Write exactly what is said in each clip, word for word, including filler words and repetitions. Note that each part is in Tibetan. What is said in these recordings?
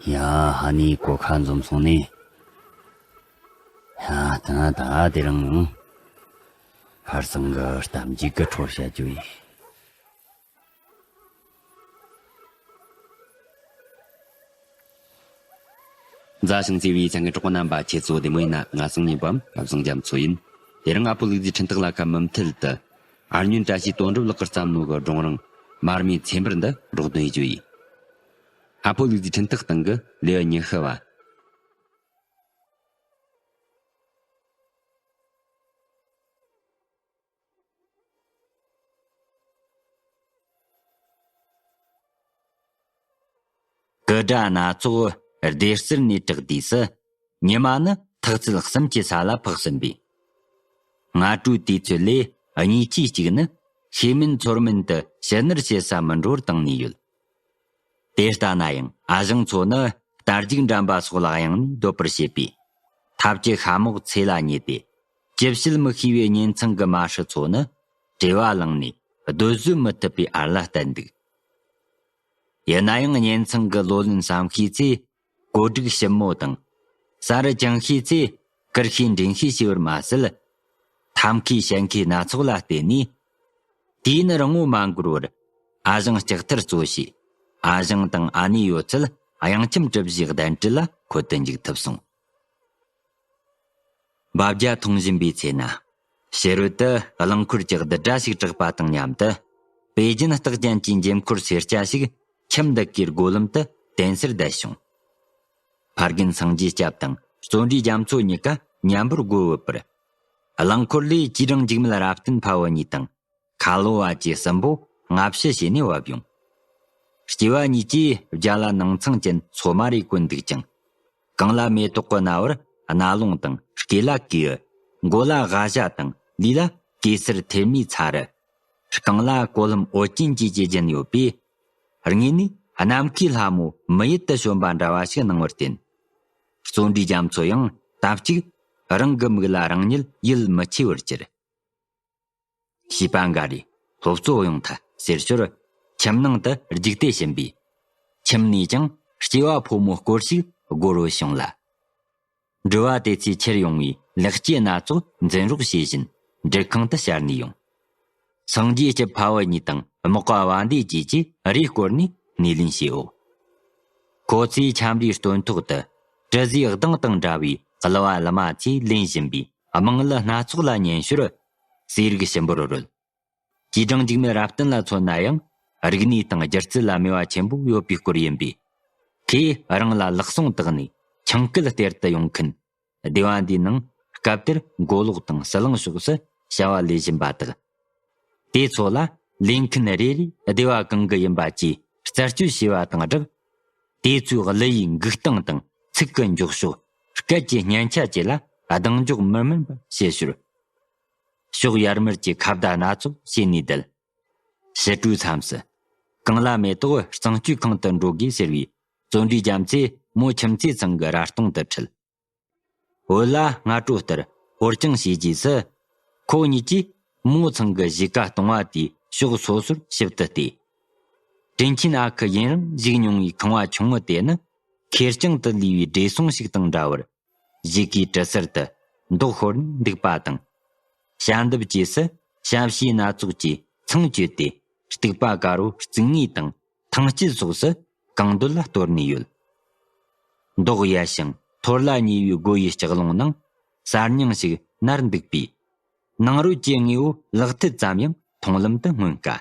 ཡ། ཧ་ནི་གོ་ཁ་འཛོམས་སོང་ནི། ཡ། ད་ད་དེ་རིང་ཁར་སང་གི་གཏམ་རྒྱུད་ཀྱི་འཕྲོ་བཤད་རྒྱུ་ཡིན། མཛའ་ཞིང་བརྩེ་བའི་ཚང་གི་གྲོགས་པོ་རྣམ་པ་ཁྱེད་ཚོ་བདེ་མོ་ཡིན་ན། ང་སང་ཉིན་པའམ་བཟང་རྒྱ་མཚོ་ཡིན། དེ་རིང་ཨ་ཕོ་ལུག་རྫིའི་འཕྲིན་ཐག་ལ་ཁ་མུ་མཐུད་དུ། ཨར་ཉོན་བཀྲ་ཤིས་དོན་གྲུབ་ལགས་ཀྱིས་བརྩམས་ནོ་གི་སྒྲུང་རིང་མར་མེའི་ཚེ་འབར་འདི་རོགས་འདོན་ཡེད་རྒྱུ་ཡིན། ཨ་ཕོ་ལུག་རྫིའི་འཕྲིན་ཐག་སྟེང་གི་ལེའུ་ཉི་ཤུ་བ། སྐུ་དགྲ་སྣ་ཚོགས་སྡེ་གསར་ནས་གྲགས་དུས་སུ། ཉི་མ་ནི་ཐག་ཚད་གསུམ་གྱི་ས་ལ་འཕགས་ཟིན་པས། སྔ་དྲོའི་དུས་ཚོད་ལས་གཉིས་ཀྱི་གཅིག་ནི་ཤེས་མིན་ཚོར་མིན་དུ་ཕྱི་ནུར་བྱེད་ས་མི་འགྲོ་བར་བཏང་ནས་ཡོད། དེ་ལྟ་ན་ཡང་ཨ་ཞང་ཚོ་ནི་རྟ་རྒྱུག་འགྲན་པ་སོགས་ལ་གཡེང་ནས་སྡོད་པར་བྱེད་པས། ཐབས་ཀྱི་ཤ་མོག་ཚེ་ལ་ཉེ་སྟེ། ཅི་བྱེད་མི་ཤེས་པའི་གཉེན་ཚང་གི་མ་ཧྲི་ཚོ་ནི་བྲེལ་བ་ལངས་ནས་སྡོད་བཟོད་མི་ཐུབ་པའི་ཨར་ལ་བསྟན་འདུག། ཡིན་ན་ཡང་གཉེན་ཚང་གི་ལོ་ལོན་བསམ་ཤེས་ཚེ། གོ་སྒྲིག་ཞིབ་མོ་དང་། ས་རུ་བཅང་ཤེས་ཚེ། ཀིར་ཤེས་འདྲེན་ཤེས་བྱས་པར་མ་ཟད། ཐབས་མཁས་ཞན་མཁས་སྣ་ཚོགས་ལ་བརྟེན་ནས། དུས་ནི་རིང་བོ་མ་འགོར་བར། ཨ་ཞང་ལྕགས་ཐར་གཙོ་བྱས། ཨ་ཞང་དང་ཨ་ནེའི་ཡོད་ཚད་གཡང་ཁྱིམ་གྲུ་བཞིའི་གདན་ཁྲི་ལ་འཁོད་དུ་འཇུག་ཐུབ་སོང་། འབབ་རྒྱ་ཐོན་བཞིན་པའི་ཚེ་ན། ཕྱི་རོལ་དུ་རླངས་འཁོར་གྱི་རྡུལ་སྒྲ་ཞིག་གྲགས་པ་དང་མཉམ་དུ། པེ་ཅིན་རྟགས་ཅན་གྱི་འགྱེམ་འཁོར་སེར་སྐྱ་ཞིག་ཁྱིམ་འདི་གའི་སྒོ་ལམ་དུ་བརྟེན་སར་བསྡད་བྱུང་། ཕ་རྒན་སངས་རྒྱས་སྐྱབས་དང་བརྩོན་འགྲུས་རྒྱ་མཚོ་གཉིས་ཀ་མཉམ་པོར་སྒོ་ཕྱེས་པར། རླངས་འཁོར་ལས་ཅི་སྒྲང་འཇིགས་མེད་རབ་བརྟན་ཕ་བུ་གཉིས་དང་། ཁ་ལོ་བ་བཅས་གསུམ་པོ་སྔ་ཕྱི་བྱས་ནས་བབས་ཡོང་། སྐྱེས་པ་གཉིས་ཀྱིས་རྒྱ་ལ་ནང་ཚང་ཅན་སོ་མ་རེ་གོན་འདུག་ཅིང་། རྐང་ལག་མེ་ཏོག་གི་སྣ་བར་རྣ་ལོང་དང་སྐེ་ལ་གོས། མགོ་ལ་སྒ་ཞྭ་དང་ལུས་ལ་གེ་སར་ཐེར་མའི་ཚ་རུ། རྐང་ལག་གོ་ལྷམ་འོད་ཅན་བཅས་ཀྱིས་བརྒྱན་ཡོད་པས། དངོས་ནས་ནམ་མཁའི་ལྷ་མོ་མི་ཡུལ་དུ་བྱོན་པ་འདྲ་བ་ཞིག་སྣང་བར་བརྟེན། བརྩོན་འགྲུས་རྒྱ་མཚོ་ཡང་དམ་གཅིག་རང་གི་མིག་ལ་རང་ཉིད་ཡིད་མི་ཆེས་པར་གྱུར། བྱིས་པ་འགའ་རེས་སློབ་གཙོ་ཡོང་ཐལ་ཟེར་ཞོར་ཁྱིམ་ནང་དུ་རྒྱུགས་ཏེ་ཕྱིན་པས། ཁྱིམ་ནས་ཀྱང་སྐྱེས་པ་ཕོ་མོ་སྐོར་ཞིག་སྒོ་རུ་བྱུང་ལ། འགྲུལ་བ་དེ་ཚོས་ཁྱེར་ཡོང་བའི་ལེགས་སྐྱེས་སྣ་ཚོགས་འཛིན་རོགས་བྱེད་བཞིན་འབྲུ་ཁང་དུ་བཅར་ནས་ཡོང་། སངས་རྒྱས་ཀྱི་ཕ་བུ་གཉིས་དང་རྨོག་པ་བ་འདི་བཅས་ཀྱིས་རེས་བསྐོར་ནས་སྣེ་ལེན་བྱེད་འོ། ཁོ་ཚོས་ཁྱམས་རའི་སྟོན་ཐོག་ཏུ་གྲུ་ཟའི་གདང་དང་འདྲ་བའི་གླུ་བ་གླུ་མ་ཚོས་ལེན་བཞིན་པའི་དམངས་གླུ་སྣ་ཚོགས་ལ་ཉན་ཞོར། ཟས་རིགས་ཞིམ་པོར་རོལ། ཅི་སྒྲང་འཇིགས་མེད་རབ་བརྟན་ལ་མཚོན་ན་ཡང་རིག་གནས་དང་སྒྱུ་རྩལ་ལ་མོས་པ་ཆེན་པོ་ཡོད་པའི་སྐོར་ཡིན་པས། ཁོས་རང་ལ་ལག་ཟུང་བཏགས་ནས་ཆང་སྐལ་སྟེར་དུ་ཡོང་མཁན་སྡེ་བ་འདིའི་ནང་སྐབས་དེར་མགོ་ལོག་དང་ཟི་ལིང་ཕྱོགས་སུ་བྱ་བ་ལས་བཞིན་པ་དག། དེ་ཚོ་ལ་ལས་མཁན་རེ་རེས་སྡེ་བ་གང་གི་ཡིན་པ་བཅས་རྩད་གཅོད་བྱས་པ་དང་སྦྲགས། དེ་ཚོའི་གླུ་ཡི་འགུག་སྟངས་དང་ཚིག་གི་འཇོག་ཕྱོགས། སྐད་ཀྱི་སྙན་ཆ་བཅས་ལ་གདེང་འཇོག་མི་དམན་པ་བྱེད་ཞོར། ཕྱོགས་ཡར་མར་གྱི་ཁ་བརྡ་སྣ་ཚོགས་བྱས་ནས་བསྡད། ཕྱི་དྲོའི་མཚམས་སུ། རྐང་ལག་མེ་ཏོག་གཙང་སྤྱོད་ཁང་དུ་འགྲོ་དགོས་ཟེར་བའི་བརྩོན་འགྲུས་རྒྱ་མཚོས་མོ་ཁྱིམ་མཚེས་ཚང་གི་ར་སྟོང་དུ་ཁྲིད། བོད་ལ་སྔ་དྲོ་ལྟར་ཕོ་རྐྱང་བྱས་རྗེས་སུ། ཁོ་གཉིས་ཀྱིས་མོ་ཚང་གི་གཞིས་ཀ་སྟོང་བ་དེའི་ཕྱོགས་སོ་སོར་ཞིབ་ཏུ་བལྟས། དྲིན་ཆེན་ཨ་ཁུ་ཡུན་རིང་བཞུགས་མྱོང་བའི་ཁང་བ་ཆུང་ངུ་དེ་ནི་ཁེར་རྐྱང་དུ་ལུས་པའི་བགྲེས་སོང་ཞིག་དང་འདྲ་བར། གཞིས་ཀའི་གྲུ་ཟུར་དུ་མདོག་ཤོར་ནས་འདུག་པ་དང་། ཞལ་འདེབས་རྗེས་སུ་ཞབས་ཕྱི་སྣ་ཚོགས་ཀྱིས་ཚང་བཅོས་ཏེ། རྟུག་པ་དཀར་པོ་རྩིག་ངོས་དང་ཐང་དཀྱིལ་སོགས་སུ་གང་འདོད་ལ་གཏོར་ནས་ཡོད། མདོག་ཡལ་ཞིང་ཐོར་ལ་ཉེ་བའི་སྒོ་ཡི་ལྕགས་ལོང་ནང་གསར་རྙིང་ཞིག་ནར་འདུག་པས། ནང་རོལ་གྱི་དངོས་པོ་ལག་མཐིལ་ཙམ་ཡང་མཐོང་ལམ་དུ་མངོན་དཀའ།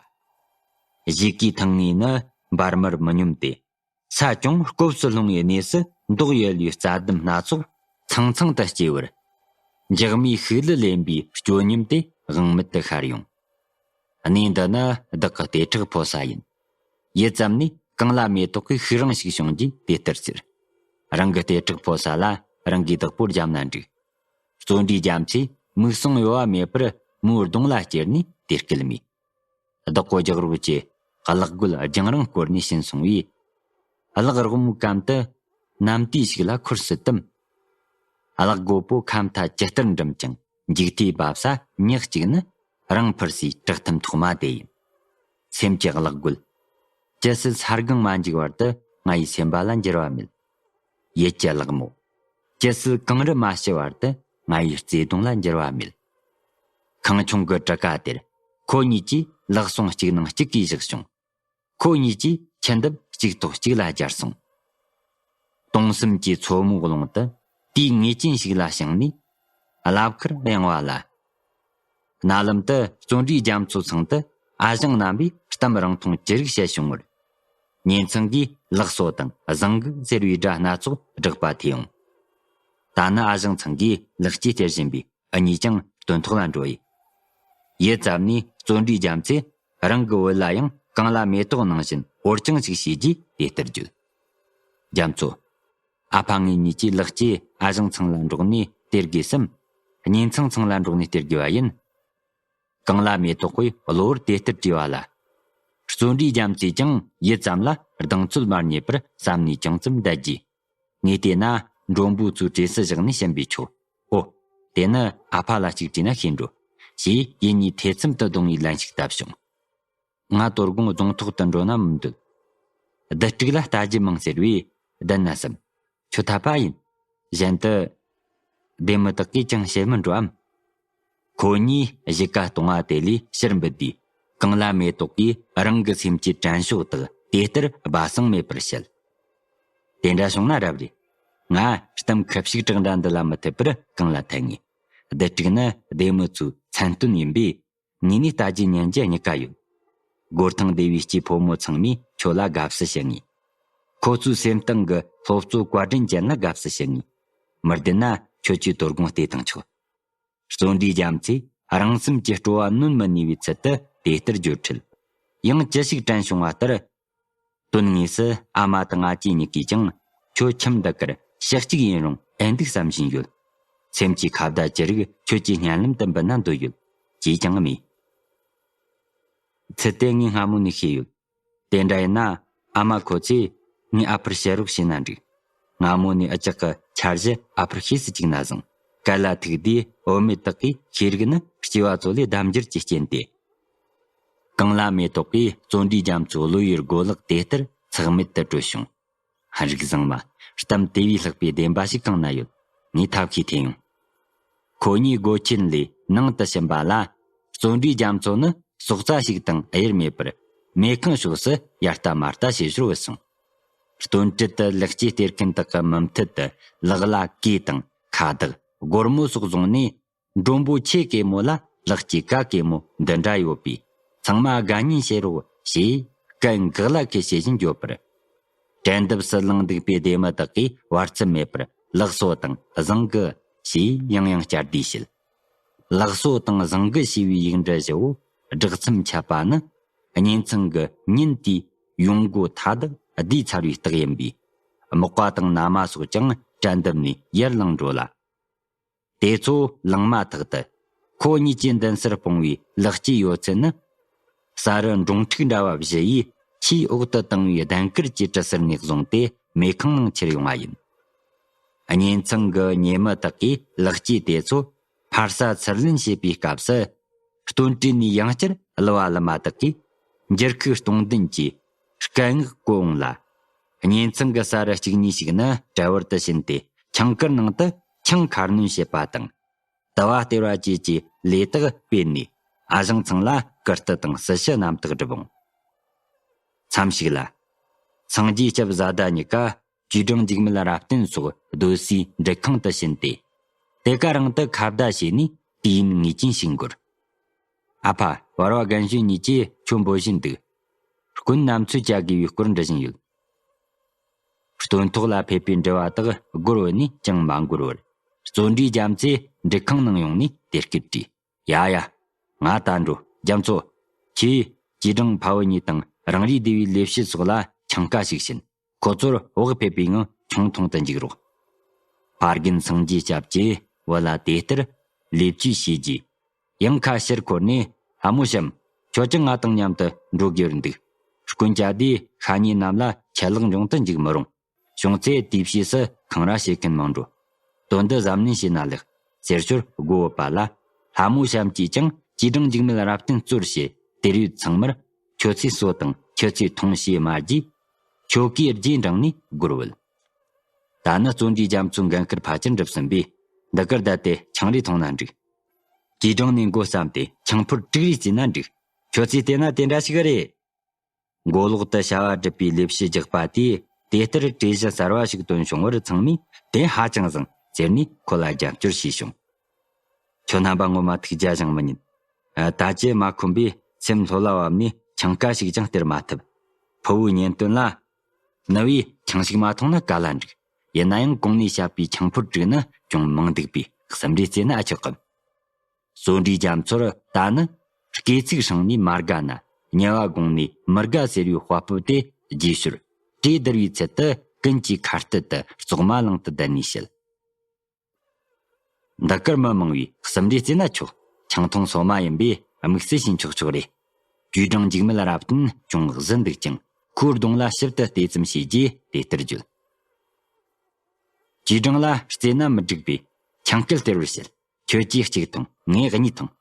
གཞིས་ཀའི་ཐང་ངོས་ནི་འབར་མར་མི་སྙོམས་ཏེ། ས་ཅུང་སྐོབས་སུ་ལྷུང་བའི་གནས་སུ་མདོག་ཡལ་བའི་རྩྭ་ལྡུམ་སྣ་ཚོགས་ཚང་ཚང་དུ་སྐྱེས་པར། འཇག་མའི་ཤུགས་ལ་ལེན་པའི་སྐྱོ་ཉམས་དེ་དབང་མེད་དུ་ཤར་ཡོང་། གནས་འདི་ནི་བདག་གི་ལྟེ་ཁྲག་ཕོ་ས་ཡིན། ཡུད་ཙམ་ནས་རྐང་ལག་མེ་ཏོག་གི་ཤུགས་རིང་ཞིག་བྱུང་རྗེས་དེ་ལྟར་ཟེར། རང་གི་ལྟེ་ཁྲག་ཕོ་ས་ལ་རང་གིས་བདག་པོ་བརྒྱབ་ན་འགྲིག། བརྩོན་འགྲུས་རྒྱ་མཚོས་མིག་ཟུང་གཡོ་བ་མེད་པར་མོའི་གདོང་ལ་ཅེར་ནས་དེ་སྐད་སྨྲས། བདག་གོ་རྒྱག་རོགས་ཀྱིས་གླག་རྒོད་རྒྱང་རིང་སྐོར་ནས་ཕྱིན་སོང་བས། གླག་རོགས་མོའི་གམ་དུ་གནམ་དུས་ཤིག་ལ་འཁོར་སྲིད་དམ། གླག་རྒོད་པོ་ཁ་མཐའ་ཇི་ལྟར་འགྲིམ་ཀྱང་མཇུག་མཐའི་འབབ་ས་ཉག་གཅིག་ནི་རང་འཕུར་སའི་བྲག་ཐེམ་ཐོག་མ་དེ་ཡིན། སེམས་ཀྱི་གླག་རྒོད། ཇི་སྲིད་ས་སྒང་མ་འཇིག་བར་དུ་ང་ཡི་སེམས་པ་ལ་འགྱུར་བ་མེད། ཡིད་ཀྱི་ལག་མོ། ཇི་སྲིད་གངས་རི་མ་ཞི་བར་དུ། ང་ཡི་བརྩེ་དུང་ལ་འགྱུར་བ་མེད། ཁང་ཆུང་གི་གྲུ་ཁ་དེར། ཁོ་གཉིས་ཀྱིས་ལག་ཟུང་གཅིག་ནང་གཅིག་གིས་བཞག་བྱུང་། ཁོ་གཉིས་ཀྱིས་མཆུ་འདབ་གཅིག་ཐོག་གཅིག་ལ་སྦྱར་སོང་། དུང་གསུམ་གྱི་མཚོ་མོའི་ཀློང་དུ། དུས་ངེས་ཅན་ཞིག་ལ་བྱུང་ནས། རླབས་ཁར་གཡེང་བ་ལ། རྣ་ལམ་དུ་བརྩོན་འགྲུས་རྒྱ་མཚོའི་ཚང་དུ། ཨ་ཞང་རྣམ་པས་གཏམ་རིང་ཐུང་ཅི་རིགས་བཤད་བྱུང་བར། གཉེན་ཚང་གིས་ལགས་སོ་དང་བཟང་གི་ཟེར་བའི་སྒྲ་སྣ་ཚོགས་བསྒྲགས་པ་ཐོས་ཡོང་། ད་ནི་ཨ་ཞང་ཚང་གིས་ལེགས་སྐྱེས་སྟེར་བཞིན་པས། འུ་གཉིས་ཀྱང་སྟོན་ཐོག་ལ་འགྲོ་ཡི། ཡུད་ཙམ་ནས་བརྩོན་འགྲུས་རྒྱ་མཚོས་རང་གི་བུ་ལ་ཡང་གངས་ལ་མེ་ཏོག་ནང་བཞིན་འོར་རྐྱང་ཞིག་བྱས་རྗེས་དེ་ལྟར་བརྗོད། རྒྱ་མཚོ། ཨ་ཕ་ངེད་གཉིས་ཀྱིས་ལེགས་སྐྱེས་ཨ་ཞང་ཚང་ལ་འགྲོགས་ནས་སྟེར་དགོས་སམ། གཉེན་ཚང་ཚང་ལ་འགྲོགས་ནས་སྟེར་དགོས་པ་ཡིན། གངས་ལ་མེ་ཏོག་གིས་གློ་བུར་དེ་ལྟར་དྲིས་པ་ལ། བརྩོན་འགྲུས་རྒྱ་མཚོས་ཀྱང་ཡུད་ཙམ་ལ་གདེང་ཚོད་མ་རྙེད་པར་བསམ་ནས་ཅུང་ཙམ་བསྡད་རྗེས། ངས་བལྟས་ན་མགྲོན་པོ་ཚོའི་གྲས་སུ་བཞག་ནས་ཕྱིན་པས་ཆོག །ཨོ། དེ་ནི་ཨ་ཕ་ལ་གཅིག་དྲིས་ན་ཤེས་འགྲོ། ཞེས་ཡིད་གཉིས་ཐེ་ཚོམ་དུ་གདུང་བའི་ལན་ཞིག་བཏབ་བྱུང་། ང་དོ་དགོང་རྫོང་ཐོག་ཏུ་འགྲོ་ན་མི་འདོད། བདུད་ཕྲུག་ལ་ལྟ་རྒྱུ་མང་ཟེར་བས་བདུད་ན་བསམ། ཁྱོད་འཐད་པ་ཡིན། གཞན་དུ། བདེ་མི་དག་གིས་ཀྱང་བཤད་མི་འགྲོའམ། ཁོ་གཉིས་གཞིས་ཀ་སྟོང་བ་དེ་ལས་ཕྱིར་འབུད་དུས། གངས་ལ་མེ་ཏོག་གིས་རང་གི་སེམས་ཀྱི་དྲན་ཤོག་དག་དེ་ལྟར་སྦ་གསང་མེད་པར་བཤད། དེ་འདྲ་བྱུང་ན་རབ་རེད། ང་གཏམ་ཁ་ཞིག་གྲགས་འདྲ་འདི་ལ་མི་འཐད་པར་གངས་ལ་ཐད་ངེས། བདུད་ཕྲུག་ནི་སྡེ་མི་ཚོའི་མཚན་སྟོན་ཡིན་པས། ངས་ནི་ལྟ་རྒྱུ་ཉན་རྒྱུ་གཉིས་ཀ་ཡོད། སྒོར་ཐང་སྡེ་བའི་སྐྱེས་ཕོ་མོ་ཚང་མས་ཁྱོད་ལ་དགའ་བསུ་ཞུ་ངེས། ཁོ་ཚོའི་སེམས་གཏིང་གི་སློབ་གཙོ་བཀའ་དྲིན་ཅན་ལ་དགའ་བསུ་ཞུ་ངེས། མི་བདེན་ན་ཁྱོད་ཀྱིས་དོ་དགོང་བལྟས་དང་ཆོག་བརྩོན་འགྲུས་རྒྱ་མཚོས་རང་སེམས་ཀྱི་སྤྲོ་བ་ནོན་མི་ནུས་པའི་ཚུལ་དུ་དེ་ལྟར་བརྗོད་འཕྲལ། ཡང་ཅི་ཞིག་དྲན་བྱུང་བ་ལྟར། དོན་དངོས་སུ་ཨ་མ་དང་ཨ་ཅེ་གཉིས་ཀས་ཀྱང་ཁྱོད་ཁྱིམ་འདི་གར་ཞག་གཅིག་ཡིན་རུང་ཨེ་འདུག་བསམ་བཞིན་ཡོད། སེམས་ཀྱི་ཁ་བརྡ་ཅི་རིགས་ཁྱོད་ཀྱི་སྙན་ལམ་དུ་འབུལ་ན་འདོད་ཡོད། ཅེས་ཀྱང་སྨྲས། ཚུལ་དེ་ངས་སྔ་མོ་ནས་ཤེས་ཡོད། དེ་འདྲ་ཡིན་ན་ཨ་མ་ཁོ་ཚོས་ངས་ཨ་ཕར་བཤད་རོགས་བྱས་ན་འགྲིག །སྔ་མོ་ནས་འུ་ཅག་གི་འཆར་གཞི་ཨ་ཕར་ཤེས་སུ་བཅུག་ན་བཟང་། གལ་ལ་ཐུག་དུས་བུད་མེད་དག་གིས་ཤེས་རིག་ནི་སྐྱེས་པ་ཚོ་ལས་ལྡབ་འགྱུར་གྱིས་རྐྱེན་ཏེ། གངས་ལ་མེ་ཏོག་གིས་བརྩོན་འགྲུས་རྒྱ་མཚོའི་གློ་བུར་མགོ་ལག་དེ་ལྟར་ཚེགས་མེད་དུ་བཀྲོལ་བྱུང་། ཧན་རིགས་བཟང་མ། གཏམ་དེ་བས་ལྷག་པའི་བདེན་པ་ཞིག་གང་ན་ཡོད། ངས་ཐབས་ཤེས་འཐེན་ཡོང་། ཁོ་གཉིས་སྒོ་ཆེན་ལས་ནང་དུ་ཕྱིན་པ་ལ། བརྩོན་འགྲུས་རྒྱ་མཚོ་ནི་སོག་རྩྭ་ཞིག་དང་དབྱེར་མེད་པར་མེ་ཁང་ཕྱོགས་སུ་ཡར་ལྟ་མར་ལྟ་བྱེད་ཞོར་བུད་སོང་། སྟོན་དཔྱིད་དུ་ལེགས་སྐྱེས་སྟེར་མཁན་དག་གི་མུ་མཐུད་དུ་ལག་ལ་གོས་དང་ཁ་བདག་སྒོར་མོ་སོགས་བཟུང་ནས། མགྲོན་པོ་ཁྱེད་གེ་མོ་ལ་ལག་སྐྱེས་ཀ་གེ་མོ་འདི་འདྲ་ཡོད་པས་ཚང་མ་དགའ་ཉིན་བྱེད་རོགས་ཞེས་སྐད་འགག་ལ་ཁད་བྱེད་བཞིན་བརྗོད་པར། དྲན་འདབས་སུ་ལངས་འདུག་པའི་སྡེ་མི་དག་གིས་བར་མཚམས་མེད་པར་ལགས་སོ་དང་བཟང་གི་ཞེས་ཡང་ཡང་བསྐྱར་ཟློས་བྱེད། ལགས་སོ་དང་བཟང་གི་ཞེས་པའི་ཡིག་འབྲུ་བཞི་བོ་བསྒྲགས་མཚམས་ཆད་པ་ནི་གཉེན་ཚང་གི་ཉིན་དེའི་ཡོང་སྒོ་མཐའ་དག་བསྡུས་ཚར་བའི་རྟགས་ཡིན་པས། མག་པ་དང་མནའ་མ་སོགས་ཀྱང་དྲན་འདབས་ནས་ཡར་ལངས་འགྲོ་ལ། དེ་ཚོ་ལངས་མ་ཐག་ཏུ་ཁོ་གཉིས་ཀྱི་མདུན་སར་སྤུངས་པའི་ལག་སྐྱེས་ཡོད་ཚད་ནི། ས་རུ་འབྲོང་ཕྲུག་འདྲ་བ་བཞི་ཡིས་ཆུའི་འོག་ཏུ་བཏང་བའི་གདན་དཀར་གྱི་གྲུ་ཟུར་ནས་བཟུང་སྟེ་མེ་ཁང་ནང་ཁྱེར་ཡོང་བ་ཡིན། གཉེན་ཚང་གི་ཉེ་མི་དག་གིས་ལག་སྐྱེས་དེ་ཚོ་ཕར་ས་ཚུར་ལེན་བྱེད་པའི་སྐབས་སུ། སྟོན་དཔྱིད་ནས་ཡང་བསྐྱར་གླུ་བ་གླུ་མ་དག་གིས་འགྱུར་ཁུག་སྟོང་ལྡན་གྱི་སྐད་ངག་བཀོད་འོང་ལ། གཉེན་ཚང་གི་ས་རུ་གཅིག་གཉིས་ཤིག་ནི་གྲལ་བར་དུ་ཕྱིན་ཏེ་ཆང་དཀར་ནང་དུ་ཆང་ཁ་སྣོན་བྱེད་པ་དང་། དུ་བ་སྟེར་བ་བཅས་ཀྱི་ལས་དག་སྤེལ་ནས་ཨ་ཞང་ཚང་ལ་ཀིརྟི་དང་སྲི་ཞུ་རྣམ་དག་བསྒྲུབས་འོང་། མཚམས་ཤིག་ལ། སངས་རྒྱས་སྐྱབས་བཟའ་ཟླ་གཉིས་ཀ་ཅི་སྒྲིང་འཇིགས་མེད་རབ་བརྟན་སོགས་སྡོད་སའི་འབྲུ་ཁང་དུ་ཕྱིན་ཏེ། དེ་ག་རང་དུ་ཁ་བརྡ་བྱས་ནས་དུས་ཡུན་ངེས་ཅན་ཞིག་འགོར། ཨ་ཕ། བར་བ་རྒན་གཞོན་གཉིས་ཀྱིས་ཁྱོད་འབོད་བཞིན་འདུག །སྐུན་ནམ་ཚོད་བཅའ་དགོས་པའི་སྐོར་འདྲི་བཞིན་ཡོད། སྟོན་ཐོག་ལ་ཕེབས་པའི་འདྲི་བ་དག་སྒོར་བུད་ནས་ཅང་མ་འགོར་བར། བརྩོན་འགྲུས་རྒྱ་མཚོས་འབྲུ་ཁང་ནང་ཡོང་ནས་དེ་སྐད་དྲིས། ཡ་ཡ། ང་ད་འགྲོ། རྒྱ་མཚོ། ཁྱེད་ཀྱིས་ཅི་སྒྲིང་ཕ་བུ་གཉིས་དང་རང་རེའི་སྡེ་བའི་ལས་བྱེད་སོགས་ལ་ཆང་ཁ་ཞིག་བྱིན། ཁོ་ཚོར་བག་ཕེབས་པའི་ངང་ཆང་འཐུང་དུ་འཇུག་རོགས། ཕ་རྒན་སངས་རྒྱས་སྐྱབས་ཀྱིས་བུ་ལ་དེ་ལྟར་ལེགས་བཅོས་བྱས་རྗེས། ཡང་ཁ་ཕྱིར་འཁོར་ནས། ལྷ་མོ་བྱམས། ཁྱོད་ཀྱང་ང་དང་མཉམ་དུ་འགྲོ་དགོས་རུ་འདུག །སྐུན་བཅའ་དུས་ཤ་ཉེ་རྣམས་ལ་ཆད་ལྷག་འབྱུང་དུ་འཇུག་མི་རུང་། བྱུང་ཚེ་དེའི་ཕྱིས་སུ་འཁང་ར་བྱེད་མཁན་མང་འགྲོ། དོན་འདི་གཟབ་ནན་བྱས་ན་ལེགས། ཟེར་ཞོར་སྒོ་བུད་པ་ལ། ལྷ་མོ་བྱམས་ཀྱིས་ཀྱང་ཅི་སྒྲིང་འཇིགས་མེད་རབ་བརྟན་གཙོར་བྱས་དེར་ཡོད་ཚང་མར་ཁྱོད་ཚོས་གསོ་དང་ཁྱོད་ཚོས་འཐུང་ཞེས་སྨྲ་རྗེས། ཁྱོ་གའི་རྗེས་འབྲངས་ནས་སྒོར་བུད། ད་ནི་བརྩོན་འགྲུས་རྒྱ་མཚོའི་འགན་ཁུར་ཕལ་ཆེར་འགྲུབ་ཟིན་པས། འདི་གར་བསྡད་དེ་ཆང་རེ་འཐུང་ན་འགྲིག། ཇུས་ཀྲང་ནས་མགོ་བསམ་སྟེ་ཆང་ཕོར་དྲུག་རེ་བརྩིས་ན་འགྲིག། ཁྱོད་ཚོས་བལྟས་ན་དེ་འདྲ་ཞིག་རེད། མགོ་ལོག་ཏུ་བྱ་བ་སྒྲུབ་པའི་ལས་བྱེད་རྒྱག་པ་དེས་དེ་ལྟར་གྲོས་གཞི་གསར་བ་ཞིག་བཏོན་བྱུང་བར་ཚང་མས་དེ་ཧ་ཅང་བཟང་ཟེར་ནས་ཁོ་ལ་རྒྱབ་སྐྱོར་བྱས་བྱུང་། ཁྱོད་རྣམ་པ་ངོ་མ་ཐུགས་རྒྱལ་ཞིང་མི་ཉན། ད་ཅི་མ་ཁོམ་པས་སེམས་ལྷོད་ལ་བབས་ནས་ཆང་ཀ་ཞིག་ཀྱང་སྟེར་མ་ཐུབ། ཕུ་བོའི་ཉེན་དོན་ལ། ནུ་བས་ཆང་ཞིག་མ་འཐུང་ན་ག་ལ་འགྲིག། ཡིན་ན་ཡང་གོང་ནས་བཤད་པའི་ཆང་ཕོར་དྲུག་ནི་ཅུང་མང་འདུག་པས་གསུམ་རེ་བརྩིས་ན་ཨ་ཆོག་གམ། བརྩོན་འགྲུས་རྒྱ་མཚོར་ད་ནི་སྐེ་ཚིགས་སྲང་ནས་མ་དགའ་ན། ཉལ་བ་དགོང་ནས་མི་དགའ་ཟེར་བའི་དཔའ་སྤོབས་དེ་རྗེས་ཤོར། གྲོས་བསྡུར་བའི་ཚུལ་དུ་ཀུན་གྱིས་ཁ་གཏད་དུ་རྩོག་མ་ལངས་ཏུ་བསྡད་ནས་བཤད། འདི་གར་མི་མང་བས་གསུམ་རེ་བརྩིས་ན་ཆོག། ཆང་འཐུང་སོ་མ་ཡིན་པས་དམིགས་བསལ་བྱས་མཆོག་ཆོག་རེད། ཇུས་ཀྲང་འཇིགས་མེད་རབ་བརྟན་ཅུང་གཟི་འདུག་ཀྱང་ཁོའི་གདོང་ལ་ཞིབ་ཏུ་བལྟས་ཙམ་བྱས་རྗེས་དེ་ལྟར་བརྗོད། ཇུས་ཀྲང་ལ་བརྩིས་ན་མི་འགྲིག་པས་ཆང་སྐལ་སྟེར་བར་བྱེད། ཁྱོད་ཀྱིས་གཅིག་འཐུང་། ངས་གཉིས་འཐུང་།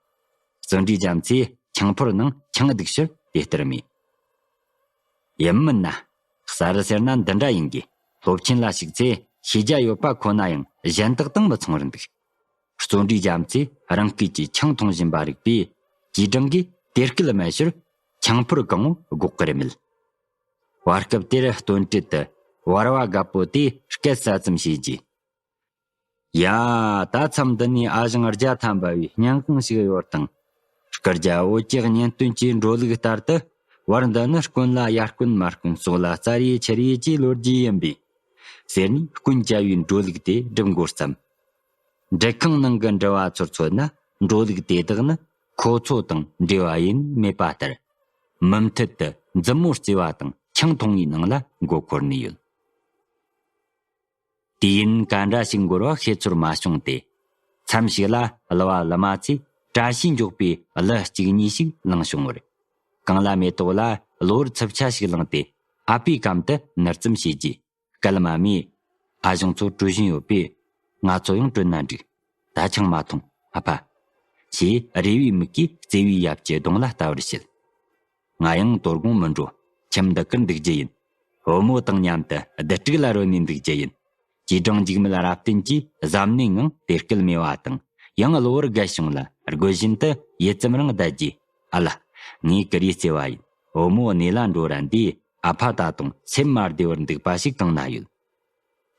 བརྩོན་འགྲུས་རྒྱ་མཚོས་ཆང་ཕོར་ནང་ཆང་བདུག་ཕྱིར་དེ་ལྟར་མིད། ཡིན་མིན་ན། གསར་རུ་ཟེར་ན་འདི་འདྲ་ཡིན་གྱི། སློབ་ཆེན་ལ་ཞུགས་ཚེ་ཤེས་རྒྱ་ཡོད་པ་ཁོ་ན་ཡང་གཞན་དག་དང་མི་མཚུངས་པར་འདུག། བརྩོན་འགྲུས་རྒྱ་མཚོས་རང་སྐད་ཀྱིས་ཆང་འཐུང་བཞིན་པ་རིག་པས་ཇུས་ཀྲང་གིས་དེ་སྐད་སྨྲས་ཕྱིར་ཆང་ཕོར་གང་བོ་སྒོག་གི་རེད་མོད། བར་སྐབས་དེར་སྟོན་དྲེད་དུ་བར་བ་རྒད་པོ་དེས་སྐད་ས་ཙམ་བྱས་རྗེས། ཡ། ད་མཚམས་འདི་ནས་ཨ་ཞང་རྒྱ་ཐམ་པ་བའི་སྙན་དབང་ཞིག་ཡོད་དང་། སྐུ་རྒྱ་བོད་ཀྱི་གཉེན་སྟོན་གྱི་འགྲོ་ལུགས་ལྟར་དུ། བར་འདི་ནི་དཀོན་ལ་ཡར་དཀོན་མར་དཀོན། ཟོག་ལ་རྩྭ་རའི་ཆུ་རའི་གྱི་ལོ་རྒྱུས་ཡིན་པས། ཟེར་ནས་དཀོན་བཅའ་བའི་འགྲོ་ལུགས་དེ་སྒྲུབ་འགོ་བརྩམས། འབྲི་ཁང་ནང་གི་འགྲུལ་བ་ཚོར་མཚོན་ན་འགྲོ་ལུགས་དེ་དག་ནི་ཁོ་ཚོ་དང་འབྲེལ་བ་ཡེ་ནས་མེད་པ་ལྟར། མུ་མཐུད་དུ་མཛུབ་མོ་རྩེ་བ་དང་ཆང་འཐུང་བའི་ནང་ལ་མགོ་འཁོར་ནས་ཡོད། དུས་ཡུན་ག་འདྲ་ཞིག་འགོར་བ་ཤེས་ཚོར་མ་བྱུང་སྟེ། མཚམས་ཤིག་ལ་གླུ་བ་གླུ་མ་ཚོས་བཀྲ་ཤིས་འཇོག་པའི་གླུ་གཅིག་གཉིས་ཤིག་བླངས་བྱུང་བར། གངས་ལ་མེ་ཏོག་ལ་གློ་བུར་འཚུབ་ཆ་ཞིག་བླངས་ཏེ་ཨ་ཕའི་གམ་དུ་ནུར་ཙམ་བྱས་རྗེས། སྐད་མ་སྨྲས། ཨ་ཞང་ཚོ་བྲོས་བཞིན་ཡོད་པས། ང་ཚོ་ཡང་བྲོས་ན་འགྲིག། ད་ཆང་མ་འཐུང་ཨ་ཕ། ཞེས་རེ་བའི་མིག་གིས་བརྩེ་བའི་ཡབ་ཀྱི་གདོང་ལ་ལྟ་བར་བྱེད། ང་ཡང་དོ་དགོང་མི་འགྲོ། ཁྱིམ་འདི་ཀར་འདུག་རྒྱུ་ཡིན། བུ་མོ་དང་མཉམ་དུ་བདུད་དཀྲུག་ལ་རོལ་ནས་འདུག་རྒྱུ་ཡིན། ཅེས་ཀྲང་འཇིགས་མེད་རབ་བརྟན་གྱིས་གཟབ་ནན་ངང་དེ་སྐད་སྨྲས་པ་དང་། ཡང་གློ་བུར་རྒད་བྱུང་ལ་རྒོལ་བཞིན་དུ་ཡིད་ཙམ་རང་བསྡད་རྗེས། ཨ་ལ། ངས་ཀུ་རེ་རྩེ་བ་ཡིན། བུ་མོ་གནས་ལ་འགྲོ་རན་དུས་ཨ་ཕ་ད་དུང་སེམས་མ་བདེ་བར་འདུག་པ་ཞིག་གང་ན་ཡོད།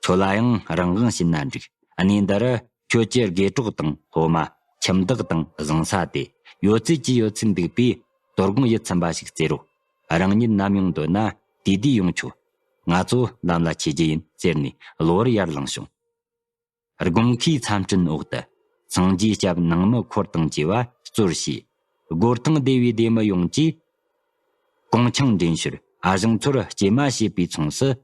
ཁྱོད་ལ་ཡང་རང་དབང་བྱིན་ན་འགྲིག། གནས་འདི་རུ་ཁྱོད་ཀྱི་དགེ་གྲོགས་དང་སློབ་མ། ཁྱིམ་བདག་དང་བཟང་ས་དེ་ཡོད་ཚད་ཀྱི་ཡོད་ཚད་འདུག་པས། དོ་དགོང་ཡིད་ཚིམ་པ་ཞིག་བརྩེ་རོགས། རང་ཉིད་ནམ་ཡོང་འདོད་ན་དུས་དུས་ཡོང་ཆོག། ང་ཚོ་ལམ་ལ་ཆས་རྒྱུ་ཡིན་ཟེར་ནས་གློ་བུར་ཡར་ལངས་བྱུང་། དགོང་ཁའི་མཚམས་སྤྲིན་འོག་ཏུ་སངས་རྒྱས་སྐྱབས་ནང་མི་འཁོར་དང་བཅས་པ་གཙོར་བྱས། སྒོར་ཐང་སྡེ་བའི་སྡེ་མི་ཡོངས་ཀྱིས་གོང་ཆང་འདྲེན་ཕྱིར་ཨ་ཞང་ཚོར་སྐྱེལ་མ་བྱས་པའི་མཚུངས་སུ།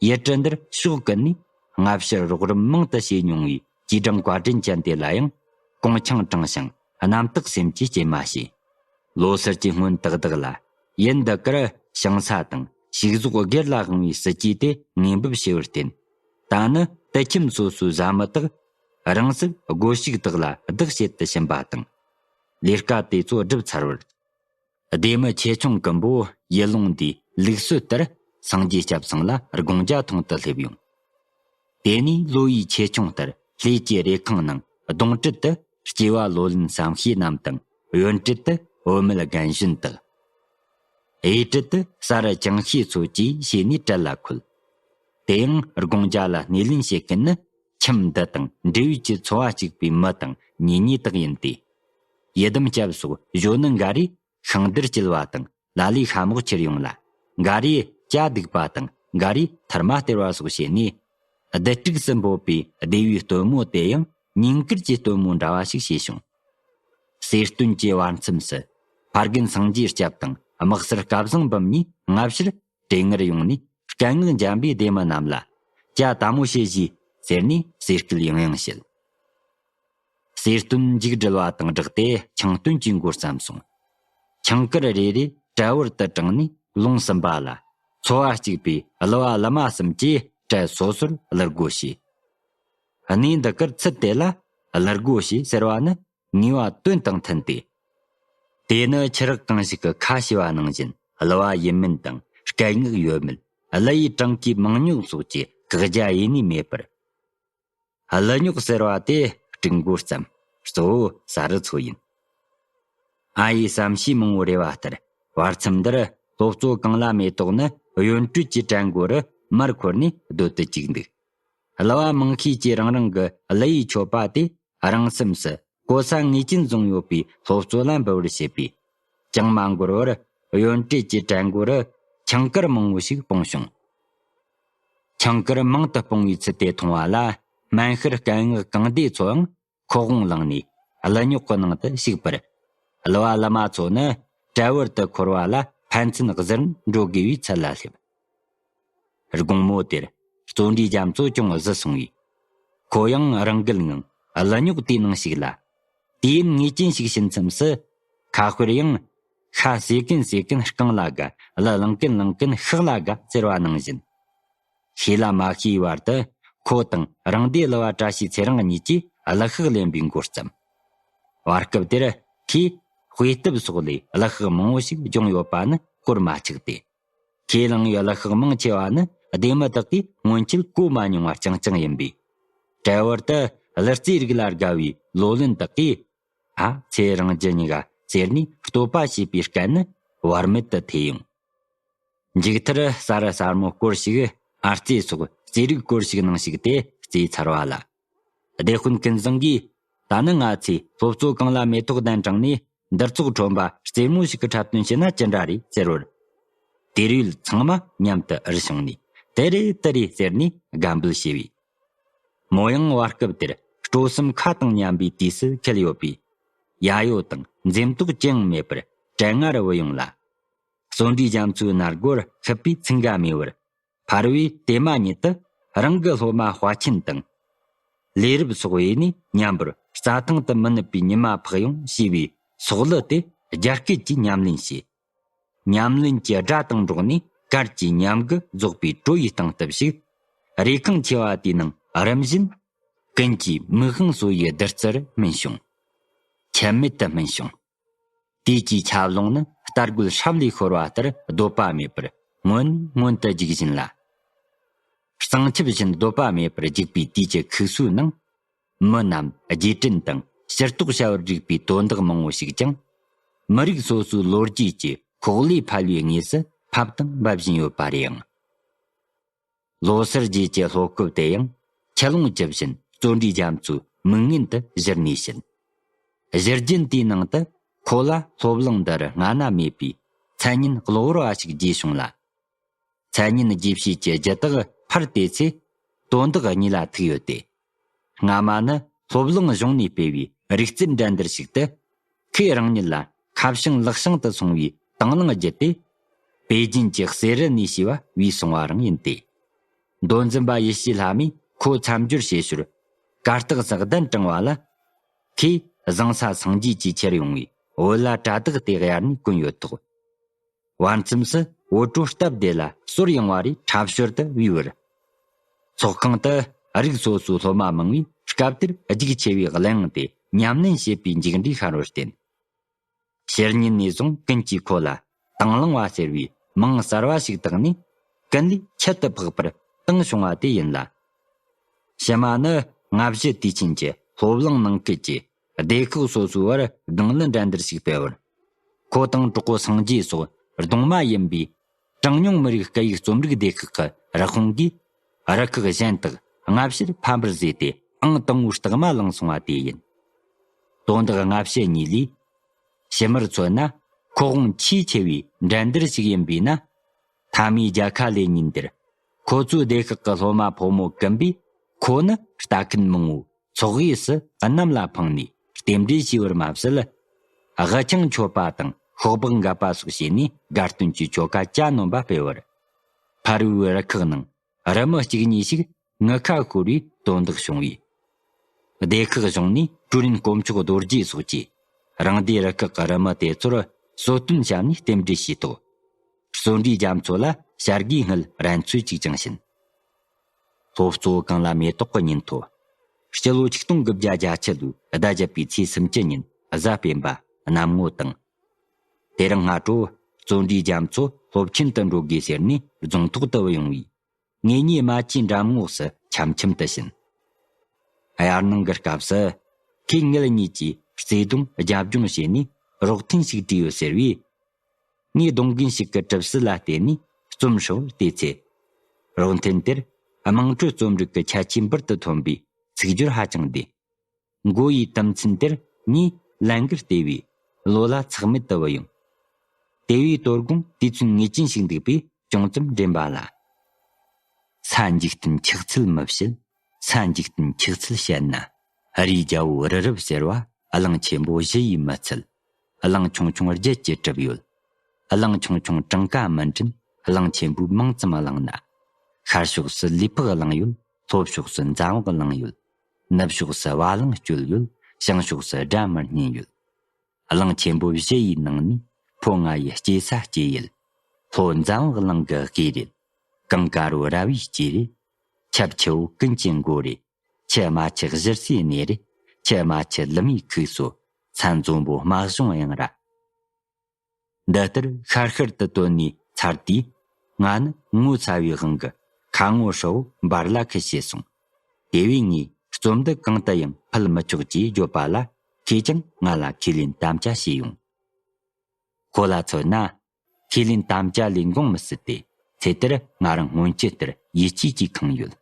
ཡུལ་གྲུ་འདིར་ཕྱོགས་ཀུན་ནས་སྔ་ཕྱིར་རོགས་རམ་མང་དུ་བྱས་མྱོང་བའི་ཅི་ཀྲང་བཀའ་དྲིན་ཅན་དེ་ལ་ཡང་གོང་ཆང་དྲངས་ཤིང་རྣམ་དག་སེམས་ཀྱིས་སྐྱེལ་མ་བྱས། ལོ་སར་གྱི་སྔོན་ཏག་ཏག་ལ་ཡུལ་འདི་གར་ཞིང་ས་དང་ཕྱུགས་ཟོག་སྒེར་ལ་དབང་བའི་སྲིད་ཇུས་དེ་ངེས་འབབ་ཞེས་པར་བརྟེན། ད་ནི་དུད་ཁྱིམ་སོ་སོའི་བཟའ་མི་དག་རང་སྲིད་སྒོ་ཕྱུགས་དག་ལ་བདག་བྱེད་དུ་ཕྱིན་པ་དང་། ལས་ཀ་དེ་ཚོ་བསྒྲུབས་ཚར་བར། སྡེ་མི་ཆེ་ཆུང་ཀུན་པོ་ཡུལ་ལུང་འདིའི་ལུགས་སྲོལ་ལྟར་སངས་རྒྱས་སྐྱབས་ཚང་ལ་དགོང་ཇ་འཐུང་དུ་སླེབས་ཡོང་། དེ་ནས་ལོ་ཡི་ཆེ་ཆུང་ལྟར་ལྷས་ཀྱི་རེ་ཁང་ནང་གདོང་དྲུད་དུ་སྐྱེས་པ་ལོ་ལོན་བསམ་ཤེས་རྣམས་དང་། གཡོན་དྲུད་དུ་བུད་མེད་རྒན་གཞོན་དག། གཡས་དྲུད་དུ་ས་རུ་ཅང་ཤེས་ཚོ་བཅས་བྱས་ནས་གྲལ་ལ་འཁོད། དེ་ཡང་དགོང་ཇ་ལ་སྣེ་ལེན་བྱེད་མཁན་ནི་ཁྱིམ་འདི་དང་འབྲེལ་ཡོད་ཀྱི་འཚོ་བ་གཅིག་པའི་མི་དང་གཉེན་ཉེ་དག་ཡིན་ཏེ། ཡི་དམ་སྐྱབས་སོགས་གཞོན་ནུ་འགའ་རེས་ཤིང་རྡུལ་བསྐྱིལ་བ་དང་ལ་ལས་ཤ་མོག་ཁྱེར་ཡོང་ལ། འགའ་རེས་ཇ་བདུག་པ་དང་འགའ་རེས་ཐུར་མ་སྟེར་བ་སོགས་བྱས་ནས། བདུད་དཀྲུགས་སུ་འབོད་པའི་སྡེ་བའི་སྟོན་མོ་དེ་ཡང་ཉིན་དཀར་གྱི་སྟོན་མོ་འདྲ་བ་ཞིག་བྱས་བྱུང་། གསེར་སྟོན་གྱི་བར་མཚམས་སུ་ཕ་རྒན་སངས་རྒྱས་སྐྱབས་དང་དམག་སར་སྐལ་བཟང་འབུམ་གཉིས་སྔ་ཕྱིར་གྲོས་ངར་ཡོང་ནས་སྐད་ངག་འཇམ་པའི་སྡེ་མི་རྣམས་ལ་ཇ་དལ་མོ་བྱེད་ཞིག་ཟེར་ནས་གསེར་སྐད་ཡང་ཡང་བཤད། གསེར་སྟོན་མཇུག་སྒྲིལ་བ་དང་སྦྲགས་ཏེ་ཆང་སྟོན་གྱི་འགོ་བརྩམས་སོང་། ཆང་དཀར་རེ་རེ་གྲལ་བར་དུ་དྲངས་ནས་ལོངས་ཟིན་པ་ལ། འཚོ་བ་གཅིག་པའི་གླུ་བ་གླུ་མ་གསུམ་གྱིས་གྲལ་སོ་སོར་གླུ་སྒོ་ཕྱེས། གནས་འདི་གར་ཚུལ་དེ་ལ་གླུ་སྒོ་ཕྱེས་ཟེར་བ་ནི་ངེས་པ་དོན་དང་མཐུན་ཏེ། དེ་ནི་ཆུ་རགས་གང་ཞིག་གི་ཁ་ཕྱེ་བ་ནང་བཞིན་གླུ་བ་ཡིན་མིན་དང་སྐད་ངག་ཡོད་མེད། གླུ་ཡི་གྲངས་ཀའི་མང་ཉུང་སོགས་ཀྱི་ བཀག་རྒྱ་ཡེ་ནས་མེད་པར། གླུ་རྙོག་ཟེར་བ་དེ་དཀྲུག་མགོ་བརྩམས། གཙོ་བོ་ས་རུ་ཚོ་ཡིན། ཨ་ཡེ་བསམ་ཤེས་མང་བོ་རེ་བ་ལྟར། བར་མཚམས་འདིར་སློབ་གཙོ་གངས་ལ་མེ་ཏོག་ནི་གཡོན་གྲལ་གྱི་གྲལ་མགོ་རུ་མར་འཁོར་ནས་སྡོད་དུ་བཅུག་འདུག། གླུ་བ་མང་ཤས་ཀྱིས་རང་རང་གི་གླུ་ཡི་མཆོད་པ་དེ་རང་སེམས་སུ་གོ་ས་ངེས་ཅན་བཟུང་ཡོད་པའི་སློབ་གཙོ་ལ་འབུལ་བར་བྱེད་པས། ཅང་མ་འགོར་བར་གཡོན་གྲལ་གྱི་གྲལ་མགོ་རུ་ཆང་དཀར་མང་བོ་ཞིག་སྤུངས་བྱུང་། ཆང་དཀར་མང་དུ་སྤུངས་པའི་ཚུལ་དེ་མཐོང་བ་ལ། སྨན་ཤར་སྐད་ངག་གངས་ཏེ་ཚོའང་ཁོག་དབང་བླངས་ནས་གླུ་རྙོག་གི་ནང་དུ་ཞུགས་པར། གླུ་བ་གླུ་མ་ཚོ་ནི་གྲལ་བར་དུ་འཁོར་བ་ལ་ཕན་ཚུན་གཟིར་འགྲོ་དགོས་པའི་ཚུལ་ལ་སླེབས། དགོང་མོ་དེར་བརྩོན་འགྲུས་རྒྱ་མཚོ་ཅུང་གཟི་སོང་བས། ཁོ་ཡང་རང་འགུལ་ངང་གླུ་རྙོག་དེའི་ནང་ཞུགས་ལ། དུས་ཡུན་ངེས་ཅན་ཞིག་ཕྱིན་མཚམས་སུ། ཁ་དཔེར་ཡང་། ཤ་ཟོས་གིན་ཟོས་གིན་རྐང་ལ་དགའ། གླུ་བླངས་གིན་བླངས་གིན་ཤག་ལ་དགའ་ཟེར་བ་ནང་བཞིན། ཤེས་ལ་མ་ཤེས་བར་དུ་ཁོ་དང་རང་སྡེ་གླུ་བ་བཀྲ་ཤིས་ཚེ་རིང་གཉིས་ཀྱིས་གླུ་ཤགས་ལེན་པའི་འགོ་བརྩམས། བར་སྐབས་དེར་ཁོས་དཔེ་དེབ་སོགས་ལས་གླུ་ཤགས་མང་བོ་ཞིག་སྦྱོང་ཡོད་པ་ནི་སྐོར་མ་ཆགས་ཏེ། ཁས་བླངས་ཡོད་གླུ་ཤགས་མང་ཆེ་བ་ནི་སྡེ་མི་དག་གིས་སྔོན་ཆད་གོ་མ་མྱོང་བ་རྐྱང་རྐྱང་ཡིན་པས། གྲལ་བར་དུ་གླུ་རྩེད་རིགས་ལ་དགའ་བའི་ལོ་ལོན་དག་གིས། ཨ་ཚེ་རིང་རྒྱུ་གཉིས་ཀ་ཟེར་ནས་བསྟོད་པ་བྱས་པའི་སྐད་ནི་བར་མེད་དུ་ཐོས་ཡོང་། མཇུག་མཐར་གསར་གསར་མོ་སྐོར་ཞིག་ཨར་རྩེ་སོགས་རྩེད་རིགས་སྐོར་ཞིག་ནང་ཞུགས་ཏེ་རྩེས་ཚར་བ་ལ། སྡེ་དཔོན་ཀུན་བཟང་གིས། ད་ནི་ང་ཚོས་སློབ་གཙོ་གངས་ལ་མེ་ཏོག་གདན་དྲངས་ནས་འདིར་ཚོགས་ཁྲོམ་པ་རྩེད་མོ་ཞིག་གི་འཁྲབ་སྟོན་བྱས་ན་ཅི་འདྲ་རེད་ཟེར་བར། དེར་ཡོད་ཚང་མ་མཉམ་དུ་ཨར་བྱུང་ནས་དེ་རེད་དེ་རེད་ཟེར་ནས་དགའ་འབོད་བྱས་པས། མོ་ཡང་བར་སྐབས་དེར་སྤྲོ་སེམས་ཁ་དང་མཉམ་པའི་དུས་སུ་འཁེལ་ཡོད་པས། ཡ་ཡོ་དང་འཛེམ་དོགས་ཅི་ཡང་མེད་པར་གྲལ་སྔ་རུ་བུད་ཡོང་ལ། བརྩོན་འགྲུས་རྒྱ་མཚོའི་སྣ་སྒོར་ཤི་བའི་ཚིག་འགའ་མེད་པར། ཕར་བའི་དེ་མ་ཉིད་དུ་རང་གི་སློབ་མ་དཔའ་ཆེན་དང་། ལས་རབས་སོགས་ཡེ་ནས་མཉམ་པར་རྩྭ་ཐང་དུ་མི་ནུབ་པའི་ཉི་མ་འཕགས་ཡོང་ཞེས་པའི་སོག་གླུ་དེ་རྒྱ་སྐད་ཀྱིས་ཉམས་ལེན་བྱས། ཉམས་ལེན་གྱི་སྒྲ་དང་འགྲོགས་ནས་གར་གྱི་ཉམས་རྒུད་རྫོགས་པའི་བྲོ་ཡི་སྟེང་དུ་ཞུགས། རེ་ཁང་ཆེ་བ་དེའི་ནང་རིམ་བཞིན་ཀུན་གྱིས་མིག་དབང་སོ་ཡི་བདུད་རྩིར་སྨིན་བྱུང་། ཆད་མེད་དུ་སྨིན་བྱུང་། དུས་ཀྱི་ཆབ་ལོང་ནི་རྟ་རྒོད་སྲབ་ལས་ཤོར་བ་ལྟར་སྡོད་པ་མེད་པར་མངོན་མངོན་དུ་རྒྱུག་བཞིན་ལ། གཙང་ཆབ་བཞིན་སྡོད་པ་མེད་པར་རྒྱུག་པའི་དུས་ཀྱི་ཁུག་སོའི་ནང་། མི་རྣམས་རྗེས་དྲན་དང་ཕྱིར་རྟོག་བྱ་བར་རིགས་པའི་དོན་དག་མང་བོ་ཞིག་ཀྱང་། མི་རིགས་སོ་སོའི་ལོ་རྒྱུས་ཀྱི་ཁོག་ལས་ཕལ་བའི་ངོས་སུ་ཕབ་དང་འབབ་བཞིན་ཡོད་པ་རེད་ཨང་། ལོ་སར་རྗེས་ཀྱི་ལྷོ་སྐོར་དེ་ཡང་ཆུ་ཀླུང་ཇི་བཞིན་བརྩོན་འགྲུས་རྒྱ་མཚོའི་མིག་སྔུན་དུ་གཞིར་གནས་ཕྱིན། གཞིར་རྒྱུན་དེའི་ནང་དུ་ཁོ་ལ་སློབ་གླིང་འདིར་སྔ་ན་མེད་པའི་མཚན་སྙན་གློ་བུར་བ་ཞིག་རྒྱས་བྱུང་ལ། མཚན་སྙན་རྒྱས་བྱེད་ཀྱི་རྒྱུ་དག་ཕར་བལྟས་ཚེ། དོན་དག་གཉིས་ལ་ཐུག་ཡོད་དེ། སྔ་མ་ནི་སློབ་གླིང་གཞུང་ནས་སྤེལ་བའི་རིག་རྩལ་འགྲན་བསྡུར་ཞིག་ཏུ། ཁོས་རང་ཉིད་ལ་ཁ་བྱང་ལག་བྱང་དུ་སོང་བའི་དང་བླངས་བརྒྱུད་དེ། པེ་ཅིན་གྱི་གསེར་རི་ནས་ཞེས་པ་བས་སོང་བ་རང་ཡིན་ཏེ། མདོ་འཛིན་པ་ཡེ་ཤེས་ལྷ་མོས་ཁོ་མཚམས་སྦྱོར་བྱེད་ཞོར། གར་སྟེགས་སུ་གདན་དྲངས་པ་ལ། ཁོས་བཟང་ས་སངས་རྒྱས་ཀྱིས་ཁྱེར་ཡོང་བའི་འོད་ལ་དྲ་བདག་དེ་གཡར་ནས་གོན་ཡོད་ཐོག། བར་མཚམས་སུ་འོད་འཕྲོ་སྟབས་བདེ་ལ་གསོལ་ཡོང་བ་རེ་འཁྲབ་ཞོར་དུ་བུས་པར། ཚོགས་ཁང་དུ་རིགས་སོ་སོའི་སློབ་མ་མང་བས་སྐབས་དེར་རྒྱུགས་ཆེ་བའི་གླུ་དབྱངས་དེ་ཉམས་ལེན་བྱེད་པའི་མཇུག་འབྲས་ཤར་བར་བརྟེན། ཕྱི་ཉིན་ནས་བཟུང་ཀུན་གྱིས་ཁོ་ལ་དང་བླངས་པ་ཟེར་བའི་མིང་གསར་བ་ཞིག་བཏགས་ནས་ཀུན་ལས་ཁྱད་དུ་འཕགས་པར་བཏང་བྱུང་བ་དེ་ཡིན་ལ། ཕྱི་མ་ནི་སྔ་ཕྱི་དུས་ཆེན་གྱི་སློབ་གླིང་ནང་ཁུལ་གྱི་སྡེ་ཁག་སོ་སོའི་བར་དགུང་ལོ་འགྲན་བསྡུར་ཞིག་སྤེལ་བར། ཁོ་དང་གྲོགས་པོ་སངས་རྒྱས་སོགས་གདོང་མ་ཡིན་པའི་གྲངས་ཉུང་མི་རིགས་སྐད་ཡིག་རྩོམ་རིག་སྡེ་ཁག་གི་རུ་དཔུང་གིས་རུ་ཁག་གཞན་དག་སྔ་ཕྱིར་ཕམ་པར་བཟོས་ཏེ་ཨང་དང་པོའི་རྟགས་མ་བླངས་སོང་བ་དེ་ཡིན། དོན་དག་སྔ་ཕྱི་གཉིས་ལས། ཕྱི་མར་མཚོན་ན་ཁོག་དབང་ཆེས་ཆེ་བའི་འགྲན་བསྡུར་ཞིག་ཡིན་པས་ན། མཐའ་མའི་རྒྱལ་ཁ་ལེན་ཉིན་དེར། ཁོ་ཚོའི་སྡེ་ཁག་གི་སློབ་མ་ཕོ་མོ་ཀུན་པས་ཁོ་ནི་ལྟ་མཁན་མང་བོའི་ཚོགས་གཡས་སུ་གནམ་ལ་འཕངས་ནས་རྟེན་འབྲེལ་ཞུས་པར་མ་ཟད། དབུ་ཆང་མཆོད་པ་དང་ཤོག་སྦག་འགབ་པ་སོགས་བྱས་ནས་དགའ་སྟོན་གྱི་ཆོ་ག་གྱ་ནོམ་པ་སྤེལ་བར། ཕར་བའི་རུ་ཁག་ནང་རུ་མི་གཅིག་གཉིས་ཤིག་ངུ་ཁ་ཤོར་བའི་དོན་དག་བྱུང་བས། སྡེ་ཁག་གཞུང་ནས་ཀྲུའུ་རིན་དཀོན་མཆོག་རྡོ་རྗེ་སོགས་ཀྱིས་རང་སྡེའི་རུ་ཁག་གི་རུ་མི་དེ་ཚོར་གསོལ་སྟོན་བྱས་ནས་རྟེན་འབྲེལ་ཞུས་ཐོག། བརྩོན་འགྲུས་རྒྱ་མཚོ་ལ་བྱ་དགའི་དངུལ་རན་ཚོད་ཅིག་ཀྱང་བྱིན། སློབ་གཙོ་གངས་ལ་མེ་ཏོག་གི་ཉིན་ཐོ། སྤྱི་ལོ་ཆིག་སྟོང་དགུ་བརྒྱ་གྱ་གཅིག་ལོའི་ཟླ་བརྒྱད་པའི་ཚེས་སུམ་ཅུ་ཉིན་གཟའ་སྤེན་པ་གནམ་ངོ་དྭངས། དེ་རིང་སྔ་དྲོ་བརྩོན་འགྲུས་རྒྱ་མཚོ་སློབ་ཆེན་དུ་འགྲོ་དགོས་ཟེར་ནས་རྫོང་ཐོག་ཏུ་བུད་ཡོང་བས། ངེད་གཉིས་རྨ་ཆུའི་འགྲམ་ངོགས་སུ་འཆམ་འཆམ་དུ་ཕྱིན། དབྱར་གནང་གི་སྐབས་སུ། ཁོས་ངེད་གཉིས་ཀྱིས་བརྩེ་དུང་རྒྱབ་ལྗོངས་བྱས་ནས་རོགས་ཐེངས་ཤིག་བྲིས་ཡོད་ཟེར་བས། ངས་སྡོང་རྒན་ཞིག་གི་གྲུབ་སྲོལ་ལ་བརྟེན་ནས་རྩོམ་ཧྲིལ་བོར་བལྟས་ཚེ། རོགས་མཐུན་དེར་དམངས་ཁྲོད་རྩོམ་རིག་གི་ཁྱད་ཆོས་འབུར་དུ་ཐོན་པའི་ཚིག་སྦྱོར་ཧ་ཅང་བདེ། མགོ་ཡི་དུམ་ཚན་དེར་ངས་ལན་འགུལ་སྟེར་བས་བློ་ལ་ཚེགས་མེད་དུ་བུད་ཡོང་། དེ་བས་དོ་དགོང་དུས་ཚོད་ངེས་ཅན་ཞིག་འདུག་པས་ཅུང་ཙམ་འདྲེན་པ་ལ། ས་འཇིག་རྟེན་ཆགས་ཚུལ་མི་བཤད། ས་འཇིག་རྟེན་ཆགས་ཚུལ་བཤད་ན། རིའི་རྒྱལ་པོ་རི་རབ་ཟེར་བ་གླང་ཆེན་པོ་བཞི་ཡིས་མི་ཚད། གླང་ཆུང་ཆུང་བརྒྱད་ཀྱིས་གྲུབ་ཡོད། གླང་ཆུང་ཆུང་གྲངས་ཀ་མི་འདྲེན། གླང་ཆེན་པོས་མང་ཙམ་བླངས་ན། ཤར་ཕྱོགས་སུ་ལུས་འཕགས་གླང་ཡོད། ལྷོ་ཕྱོགས་སུ་འཛམ་བག་གླང་ཡོད། ནུབ་ཕྱོགས་སུ་བ་གླང་སྤྱོད་ཡོད། བྱང་ཕྱོགས་སུ་སྒྲ་མི་སྙན་ཡོད། གླང་ཆེན་པོ་བཞི་ཡི་ནང་ནས་ཕོ་ང་ཡི་སྐྱེ་ས་སྐྱེ་ཡུལ། ལྷོ་འཛམ་བག་གླང་གི་དབུས་རེད། གངས་དཀར་པོ་ར་བའི་སྐྱེས་རེད། ཆབ་ཆུ་བོ་ཀུན་གྱི་མགོ་རེད། ཆུ་རྨ་ཆུ་གཞིར་སའི་གནས་རེད། ཆུ་རྨ་ཆུ་ལི་མའི་ཁུག་སོ། ས་འཛོམས་པོ་རྨ་གཞུང་གཡང་ར། འདི་ལྟར་ཤར་ཤར་དུ་བཏོན་ནས་ཚར་དུས། ང་ནི་ངོ་ཚ་བའི་དབང་གིས་ཁ་ངོ་ཧྲིལ་བོ་འབར་ལ་ཁུ་བྱས་སོང་། དེ་བས་ངས་རྩོམ་འདི་གང་དུ་ཡང་ཕུལ་མི་ཆོག་ཅེས་བརྗོད་པ་ལ། ཁོས་ཀྱང་ང་ལ་ཁས་ལེན་དམ་བཅའ་བྱས་ཡོང་། ཁོ་ལ་མཚོན་ན། ཁས་ལེན་དམ་བཅའ་ལས་འགོངས་མི་སྲིད་དེ། ཚེ་འདིར་ང་རང་སྔོན་ཆད་ལྟར་ཡིད་ཆེས་ཀྱིས་ཁེངས་ཡོད།